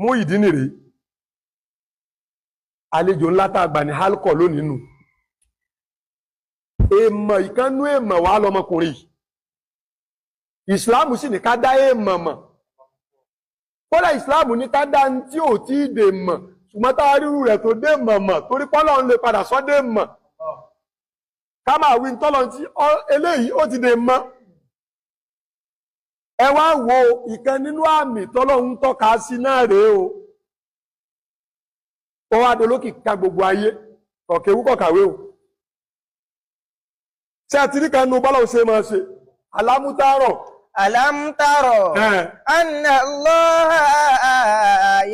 Muyideen rèé, àlejò ńlá tá a gbà ní halkọ lónìí nù. Èèmọ̀ ìkànnú èèmọ̀ wà lọmọkùnrin yìí. Ìsìláàmù sì ní ká dá èèmọ̀ mọ̀. Kódà ìsìláàmù ní ká dá ní tí ò tí ì dè mọ̀, ṣùgbọ́n tá a ríru rẹ̀ tó dé mọ̀ mọ̀, torí pọ́lọ́ ń lè padà sọ́ dé mọ̀. Ká máa wí tọ́lọ́ tí eléyìí ó ti dè mọ̀. Ẹ wá wo ìkan nínú àmì tọ́lọ́hun tọ́ka sí náà rèé o. Ó wá dolókìkí ká gbogbo ayé, kọ̀kéwú kọ̀kàwé o. Ṣé àti rí kan nu bọ́lá ò ṣe máa ṣe alámútárọ̀? ألم تر أن الله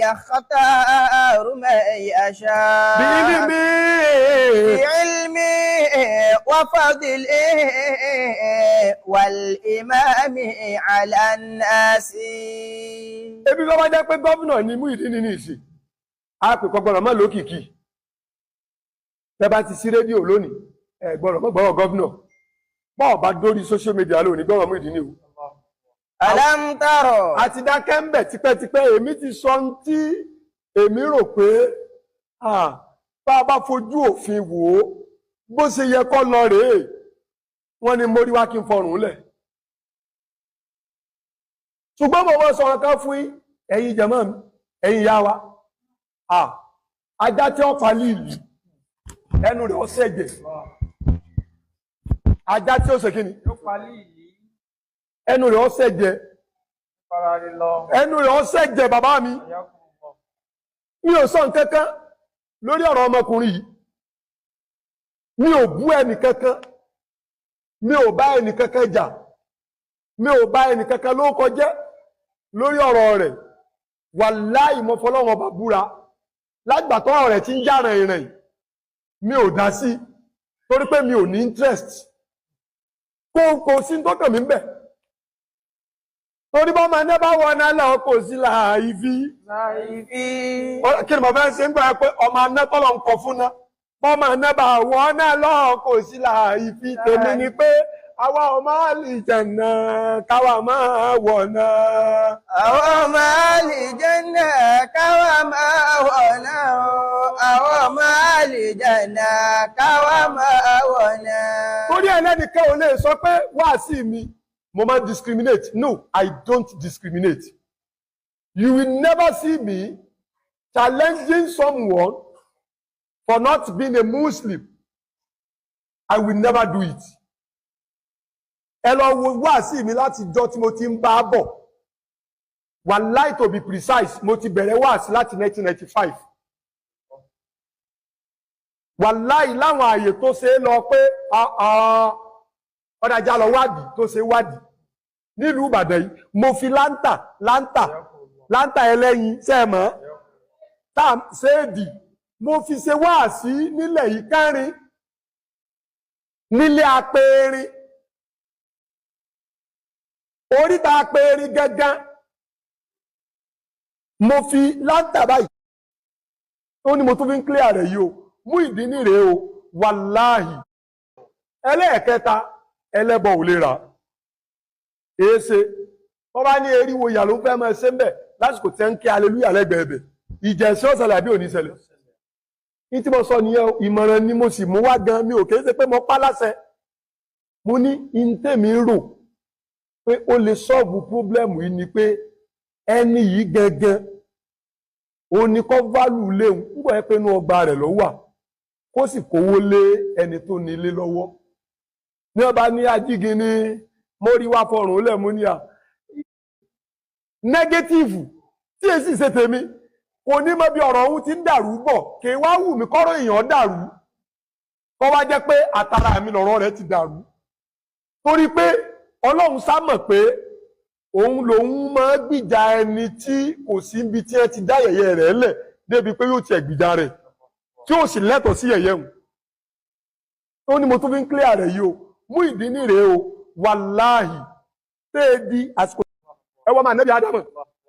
يختار من يشاء بعلمه بعلمه وفضله والإمام على الناس. Ebi bá bá jẹ́ pé gómìnà ni Muyideen ní ìsìn, á pè kọ́ gbọ́dọ̀ mọ́ lókìkí. Tẹ́ bá ti sí rédíò lónìí, ẹ gbọ́dọ̀ mọ́ gbọ́rọ̀ gómìnà. Bọ́ọ̀ bá dórí social media lónìí, gbọ́rọ̀ Muyideen o. ألم تر Àti dákẹ́ ń bẹ̀ tipẹ́tipẹ́. Èmi ti sọ ohun tí èmi rò pé bá a bá fojú òfin wò ó, bó ṣe yẹ kó lọ rèé. Wọ́n ní mórí wá kí n fọrùn lẹ̀, ṣùgbọ́n mo mọ́ sọ̀rọ̀ kan fún yín, ẹ̀yin jẹ̀mọ́ mi, ẹ̀yin ìyá wa. Ajá tí ó pa líìlì, ẹnu rẹ̀ ó ṣẹ̀jẹ̀. Ajá tí ó ṣe kí ni? Ẹnu rẹ̀ ó ṣẹ̀jẹ̀. Ẹnu rẹ̀ ó ṣẹ̀jẹ̀. Bàbá mi, mi ò sọ nǹkan kan lórí ọ̀rọ̀ ọmọkùnrin yìí. Mi ò bú ẹnì kankan, mi ò bá ẹnì kankan jà, mi ò bá ẹnì kankan ló kọjẹ́ lórí ọ̀rọ̀ rẹ̀. Wàláì, mo fọlọ́run ọba búra, lágbàtọ́ ọ̀rọ̀ rẹ̀ ti ń já rìnrìn, mi ò dá sí, torí pé mi ò ní interest. Kò sí tó kàn mí ń bẹ̀, torí bá máa ní bá wọ náà lọ, kò sí láàyè fi. Kí ni mo fẹ́ ṣe ń gbà pé ọmọ anẹ́tọ́lọ̀ ń kọ fún náà, bọ́mọ náà bá wọ náà lọ, kò sí láàyè fi. Tèmi ni pé àwa ọmọ àlìjẹ̀nà, káwa máa wọ̀ náà. Àwọn ọmọ àlìjẹ́nà káwa máa wọ̀ náà o. Àwọn ọmọ àlìjẹ́nà káwa máa wọ̀ náà. Torí ẹlẹ́nìkan ò lè sọ pé wáàsí mi, mo máa discriminate. No, I don't discriminate. You will never see me challenging someone for not being a Muslim. I will never do it. Ẹ lọ wo wáàsí mi láti jọ́ tí mo ti ń bá bọ̀. Wàláì, to be precise, mo ti bẹ̀rẹ̀ wáàsí láti 1995. Wàláì, láwọn àyè tó ṣe é lọ pé ọ̀dàjà lọ wádìí tó ṣe wádìí nílùú Ìbàdàn yìí, mo fi láńtà láńtà láńtà ẹlẹ́yin sẹ́ẹ̀mọ́ tá ṣéèdì, mo fi ṣe wáàsí nílẹ̀ yìí kẹrin nílé apẹ̀rin, oríta apẹ̀rin gangan. Mo fi láńtà báyìí ó ní mo tún fi ń clear rẹ̀ yìí o. Muyideen ní rèé o. Wàláhì, ẹlẹ́ẹ̀kẹta, ẹlẹ́bọ ò lè rà. Èéṣe wọ́n bá ní eriwo ìyà ló ń fẹ́ máa ṣe ń bẹ̀ lásìkò tí ń kí aleluya lẹ́gbẹ̀ẹ́ bẹ̀? Ìjẹ̀sí ọ̀sẹ̀lẹ̀ àbí òní ṣẹlẹ̀? Ní tí mo sọ nìyẹn o. Ìmọ̀ràn ni mo sì mú wá gan. Mi ò kìí ṣe pé mo pa láṣẹ. Mo ní intèmi rò pé ó lè solve problem yìí ni pé ẹni yìí gangan ó ní kọ́ value léwu nígbà yẹn, pé inú ọgbà rẹ̀ ló wà, kó sì kówó lé ẹni tó ní ilé lọ́wọ́. Ní ọba ní ajígin ní mórí wá fọrùn lẹ̀ mú ní à negative tí èsì ṣe tèmi, kò ní mọ bí ọ̀rọ̀ ọ̀hún ti ń dàrú bọ̀. Kì í wá wù mí kọ́rọ̀ èèyàn dàrú, kọ́ wá jẹ́ pé àtàrà mi lọ̀rọ̀ rẹ̀ ti dàrú, torí pé Ọlọ́run sá mọ̀ pé òun lòun máa gbìjà ẹni tí kò sí ibi tí ẹ ti dá yẹ̀yẹ́ rẹ̀ lẹ̀ débi pé yóò tiẹ̀ gbìjà rẹ̀ tí ó sì lẹ́tọ̀ọ́ sí yẹ̀yẹ́ hùn. Ó ní mo tún fi ń clear rẹ̀ yìí o. Muyideen ní rèé o. Wàláhì, tẹ́ ẹ di àsìkò ẹ wọ́n máa nẹ́bí Ádámọ̀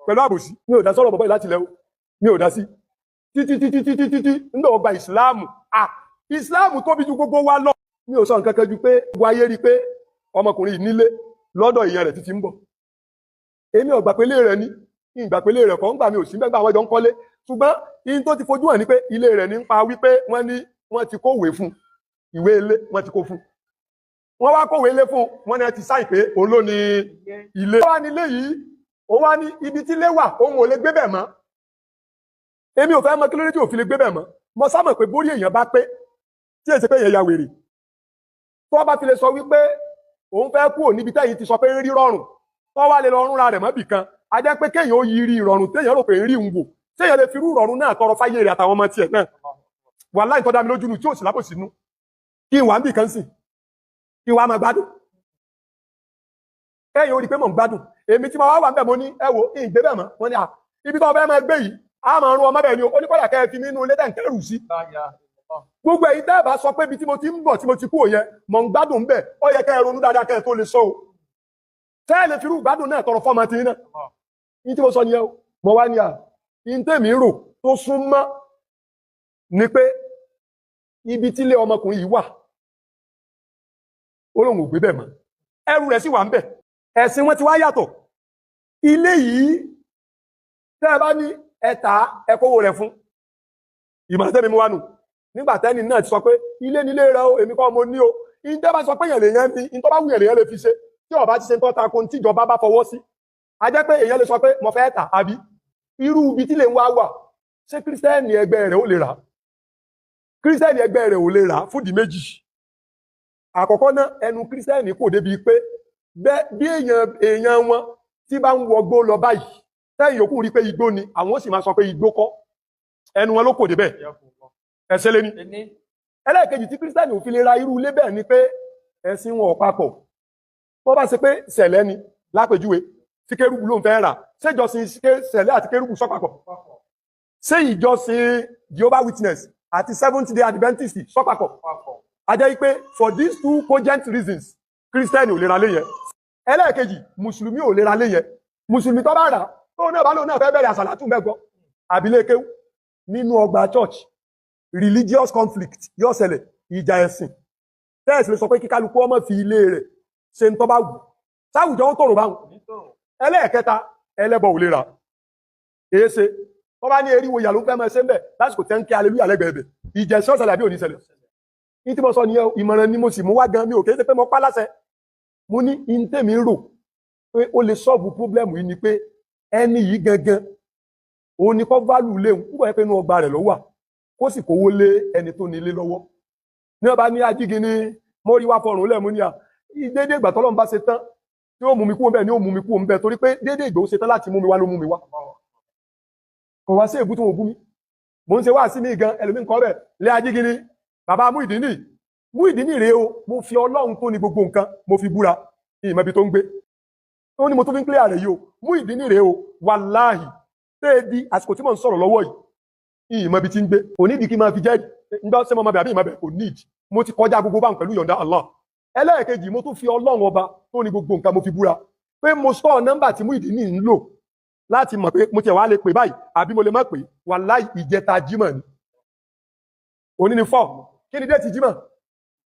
pẹ̀lú àbòsí. Mi ò dá sọ̀rọ̀ bọ̀bọ̀ yìí láti lẹ́ o. Mi ò dá sí títí títí títí títí nígbà wọ́n gba ìsìláàmù. Ah, ìsìláàmù tóbi ju gbogbo wa lọ. Mi ò sọ nǹkan kan ju pé gbogbo ayé rí i pé ọmọkùnrin yìí nílé lọ́dọ̀ ìyẹn rẹ̀ títí ń bọ̀. Èmi ò gbà pé ilé rẹ̀ ni. Ìgbà pé ilé rẹ̀ kọ́ ń gbà mí ò sí gbẹ́gbẹ́ àwọn ẹjọ́ ń kọ́lé. Ṣùgbọ́n in tó ti fojú hàn ni pé ilé rẹ̀ ní ń pa wípé wọ́n ní wọ́n ti kówèé fún, ìwé ilé wọ́n ti kó fún. Wọ́n wá kówèé ilé fún, wọ́n ní ti sáì pé òun ló ní ilé. Ó wá ní ilé yìí, ó wá ní ibi tí ilé wà, òun ò lè gbé bẹ̀ mọ́. Èmi ò fẹ́ mọ̀ kí ló dé tí ò fi lè gbé bẹ̀ mọ́. Mo sá mọ̀ pé bórí èèyàn bá pé, tí èsì pé èèyàn ya wèrè. Tó bá fi lè sọ wípé òun fẹ́ kúrò níbi tẹ́yìn ti sọ pé ń rí rọrùn, tó wá lè lọ rúnra rẹ̀ mọ́bì kan, a jẹ́ pé kéèyàn ó yiri ìrọ̀rùn téèyàn rò pé ń rí ń wò, téèyàn lè fi irú ìrọ̀rùn náà tọrọ fáyé rẹ̀ àtàwọn ọmọ tiẹ̀ náà. Wàláhì tó dá mi lójú nù tí ò sì lábòsí nú. Kí n wà níbì kan sìn, kí n wá máa gbádùn. Kéèyàn ó rí pé mò ń gbádùn. Èmi tí mo wá wà ń bẹ̀ mo ní ẹ wo ìgbé bẹ̀ mọ́. Wọ́n ní à ibi tó fẹ́ máa gbé yìí, a máa rún ọmọ bẹ̀ ni o. Ó ní kọ́dà kẹ́ ẹ fi mí inú ilé tẹ̀ ń kẹ́rù sí. Gbogbo èyí tẹ́ ẹ bá sọ pé ibi tí mo ti ń bọ̀ tí mo ti kú òyẹ, mò ń gbádùn ń bẹ̀, ó yẹ kẹ́ ẹ ronú dáadáa kẹ́ ẹ tó lè sọ o. Tẹ́ ẹ lè fi irú ìgbádùn náà tọrọ fọ́mọ tí náà. Ní tí mo sọ nìyẹn o, mo wá ní à, ní tèmi rò tó súnmọ́ ni pé ibi tí ilé ọmọkùnrin yìí wà, ó lóun ò gbé bẹ̀ mọ́. Ẹrù rẹ̀ sì wà ń bẹ̀. Ẹ̀sìn wọn ti wá yàtọ̀. Ilé yìí, tẹ́ ẹ bá ní ẹ tà á, ẹ kówó rẹ̀ fún. Ìmọ̀ràn tẹ́mi mú wá nù. Nígbà tẹ́ni náà ti sọ pé ilé nílé rẹ o, èmi kọ́ mo ní o. Ìjọba bá sọ pé èèyàn lè yẹn ní, ìtọ́ bá wù èèyàn lè fi ṣe. Tí ó bá ti ṣe ń tọ́ ta ko tíjọba bá fọwọ́ sí. A jẹ́ pé èèyàn lè sọ pé mo fẹ́ tà àbí irú ibi tí lè ń wá wà. Ṣé Kírísítẹ́nì ẹgbẹ́ rẹ̀ ó lè rà? Kírísítẹ́nì ẹgbẹ́ rẹ̀ ò lè rà fúdìí méjì. Àkọ́kọ́ náà ẹnu Kírísítẹ́nì kò débi pé bí èèyàn wọn tí bá ń wọgbó lọ báyìí, tẹ́yìn yòókù rí pé igbó ni, àwọn ó sì máa sọ pé igbó kọ́. Ẹnu wọn ló kò débẹ̀. Ẹsẹ̀ lé ní. Ẹlẹ́ẹ̀kejì tí Kírísítẹ́nì ò fi lè ra irú ilé bẹ́ẹ̀ ni pé ẹ̀sìn wọn ò papọ̀. Bó bá ṣe pé sẹ̀lẹ̀ ni lápèjúwe tí kérúbù ló ń fẹ́ rà, ṣé ìjọsìn sẹ̀lẹ̀ àti kérúbù sọ papọ̀? Ṣé ìjọsìn Jehovah Witness àti Seventh Day Adventist sọ papọ̀? A jẹ́ pé for these two cogent reasons, Kírísítẹ́nì ò lè ra lé yẹn. Ẹlẹ́ẹ̀kejì, Mùsùlùmí ò lè ra lé yẹn. Mùsùlùmí tó bá rà, tóun náà bá lóun náà fẹ́ bẹ̀rẹ̀ àsàlátù mẹ́gbọ́, àbílẹ̀ kéwú nínú ọgbà church, religious conflict yóò ṣẹlẹ̀, ìjà ẹ̀sìn. Tẹ́ẹ̀sì lè sọ pé kíkálukú ọmọ fi ilé rẹ̀ ṣe ń tọ́ bá wù. Sáwùjọ ó tòrò báwọn. Ẹlẹ́ẹ̀kẹta, ẹlẹ́bọ ò lè rà. Èéṣe, wọ́n bá ní eriwo ìyà ló ń fẹ́ máa ṣe ń bẹ̀ lásìkò tẹ́ ń kí aleluya lẹ́gbẹ̀ẹ́ bẹ̀. Ìjẹ̀sìn ọ̀sẹ̀lẹ̀ àbí òní ṣẹlẹ̀. Ní tí mo sọ nìyẹn, ìmọ̀ràn ni mo sì mú wá gan, mi ò kéde pé mo pa láṣẹ. Mo ní in tèmi rò pé ó lè solve problem yìí ni pé ẹni yìí gangan òun ni kọ́ value léwu, nígbà pé inú ọgbà rẹ̀ ló wà, kó sì kówó lé ẹni tó ní ilé lọ́wọ́. Ní ọba ní ajígi ni mo rí wá fọrùn lẹ́mú ní à déédéé ìgbà tọ́lọ́run bá ṣe tán tí ó mú mi kúrò ńbẹ̀ ni ó mú mi kúrò ńbẹ̀, torí pé déédéé ìgbà ó ṣe tán láti mú mi wá ló mú mi wá. Kò wá sí èbú tó ń bú mi. Mò ń ṣe wá sí mi gan, ẹlòmíì kọ́ bẹ̀ lé ajígi ni bàbá Muyideen Muyideen rèé o, mo fi Ọlọ́run tó ní gbogbo nǹkan mo fi búra ìmọ̀ ibi tó ń gbé. Ó ní mo tún fi ń clear rẹ̀ yìí o, Muyideen rèé o, wàláhì tẹ́ di àsìkò tí mò ń sọ̀rọ̀ lọ́wọ́ yìí ìmọ̀ ibi tí ń gbé. Kò nídìí kí n máa fi jẹ́rìí ńgbọ́ ṣé mo máa bẹ̀ àbí ìmọ̀ bẹ̀, kò nídìí. Mo ti kọjá gbogbo báwọn pẹ̀lú yọ̀ǹda Allah. Ẹlẹ́ẹ̀kejì, mo tún fi Ọlọ́run ọba tó ní gbogbo nǹkan mo fi búra pé mo sọ nọ́mbà tí Muyideen ń lò láti mọ̀ pé mo tiẹ̀ wá lè pè báyìí àbí mo lè má pè. Wàláhì ìjẹta Jímọ̀ ni. Òní ni 4. Kí ni date Jímọ̀?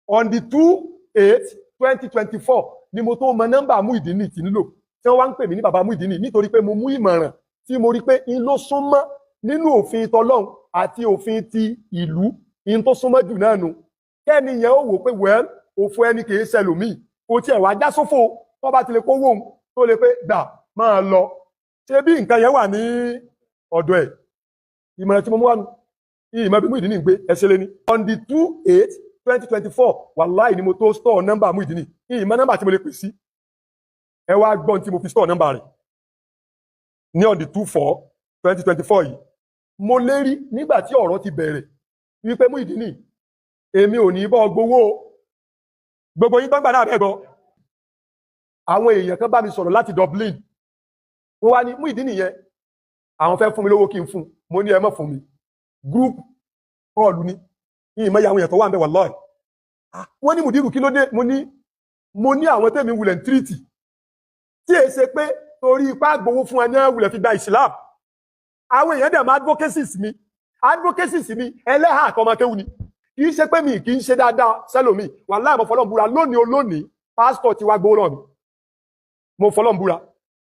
On the 2/8/2024 ni mo tó mọ nọ́mbà Muyideen tí ń lò, tí wọ́n wá ń pè mí ní bàbá Muyideen nítorí pé mo mú ìmọ̀ràn tí mo rí pé ń ló súnmọ́ nínú òfin tọlọ́run àti òfin ti ìlú, in tó súnmọ́ jù náà nu. Kẹ́ni yẹn ó wò pé well, òfò ẹni kì í ṣẹlòmíì, kò tiẹ̀ wá já sófo tó bá ti lè kówó òun tó lè pé gbà máa lọ. Ṣé bí nǹkan yẹn wà ní ọ̀dọ̀ ẹ̀? Ìmọ̀ràn tí mo mú wá nu. Ìmọ̀ bí Muyideen ń gbé ẹsẹ̀ lé ní. On the 2/8/2024 wàláì ni mo tó store nọ́mbà Muyideen. Ìmọ̀ nọ́mbà tí mo lè pè sí. Ẹ wá gbọ́n tí mo fi store nọ́mbà rẹ̀. Ní on the 2/4/2024 yìí. Mo lérí nígbà tí ọ̀rọ̀ ti bẹ̀rẹ̀ wípé Muyideen, èmi ò ní bọ́ gbowó o. Gbogbo yín tó ń gbà náà bẹ́ẹ̀ gbọ́. Àwọn èèyàn kan bá mi sọ̀rọ̀ láti Dublin. Wọ́n wá ní Muyideen yẹn, àwọn fẹ́ fún mi lówó kí n fún. Mo ní ẹ má fún mi. Group call ni. Ìmọ̀ ìyá àwọn èèyàn tó wà ń bẹ̀ wallahi. Wọ́n ní Mùdírù kí ló dé? Mo ní àwọn tèmi wulẹ̀ ń treat. Tí è ṣe pé torí ipá gbowó fún ẹni wulẹ̀ fi gba Islam. Àwọn èèyàn dẹ̀ máa advocacies mi. Advocacies mi ẹlẹ́hà àtọmọkéwu ni. Kì í ṣe pé mi kì í ṣe dáadáa sẹ́lòmíì. Wallahi mo fọlọ́n búra lónìí olónìí, pásítọ̀ ti wá gbowó lọ́ọ̀ mi. Mo fọlọ́n búra.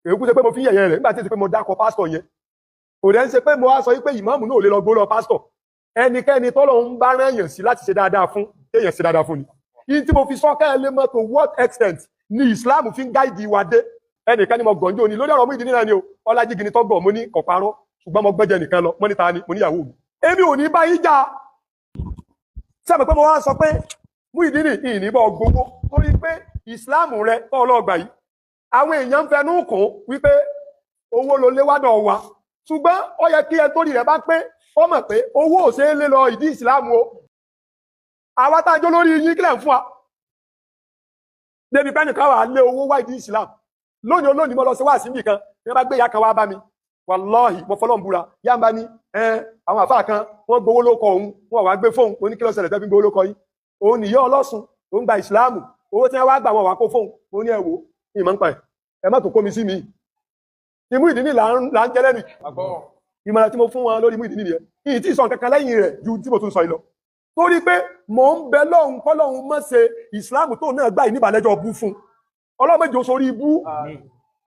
Èyí kú ṣe pé mo fi ń yẹ̀yẹ́ rẹ̀ nígbà tí ó ṣe pé mo dákọ̀ pásítọ̀ yẹn. Kò dẹ́ ń ṣe pé mo wá sọ wípé ìmáàmù náà ò lè lọ gbó lọ pásítọ̀. Ẹnikẹ́ni tọ́lọ́run bá rán èèyàn sí láti ṣe dáadáa fún, kéèyàn ṣe dáadáa fún ni. Yìí tí mo fi sọ kẹ́ ẹ lè mọ̀ to what extent ni Islam fi ń guide wa dé. Ẹnìkan ni mo gànjọ́ ni lórí ọ̀rọ̀ Muyideen náà ni o. Ọlájígini tọ́gbọ̀ mo ní kò parọ́, ṣùgbọ́n mo gbẹ́jẹ nìkan lọ, mo ní ta ni, mo níyàwó mi. Èmi ò ní bá yín jà. Sẹ́mi pé mo wá sọ pé Muyideen ìní bọ́ gbowó torí pé Islam rẹ tọ́ ọlọ́ọ̀gbà yìí. Àwọn èèyàn ń fẹnu kùn wípé owó ló léwádọ̀ wa. Ṣùgbọ́n ó yẹ kí ẹ torí rẹ̀ bá pé ó mọ̀ pé owó ò ṣeé lé lọ ìdí Islam o. Àwa tá a jó lórí yín kílẹ̀ ń fún wa. Débi pé ẹnìkan wà lé owó wá ìdí Islam. Lónìí olónìí mo lọ sí wáàsí nìkan, ní wọ́n bá gbé ìyá kan wá bá mi. Wàláhì, mo fọlọ́n búra. Yá ń bá ní àwọn àfáà kan, wọ́n gbowó lóko òun, wọ́n wá gbé fóun, mo ní kí ló ṣẹlẹ̀ tẹ́ fi gbowó lóko yín. Òun nìyá ọlọ́sùn, òun gba ìsìláàmù, owó tí wọ́n wá gbà wọ́n wá kó fóun, mo ní ẹ wò, ìmọ̀ ń pa ẹ̀, ẹ má tó kó mi sí mi. Ìmú ìdí ní là ń jẹ lẹ́nu. Ìmọ̀ràn tí mo fún wọn lórí Muyideen nìyẹn. Ìyí tí ì sọ nǹkan kan lẹ́yìn rẹ̀ ju tí mo tún sọ yìí lọ. Torí pé mò ń bẹ lọ́hùn kọ́lọ́hùn mọ́ ṣe ìsìláàmù tó náà gbà yìí níbàlẹ́jọ́ bú fún. Ọlọ́mọdé ó sórí ibú.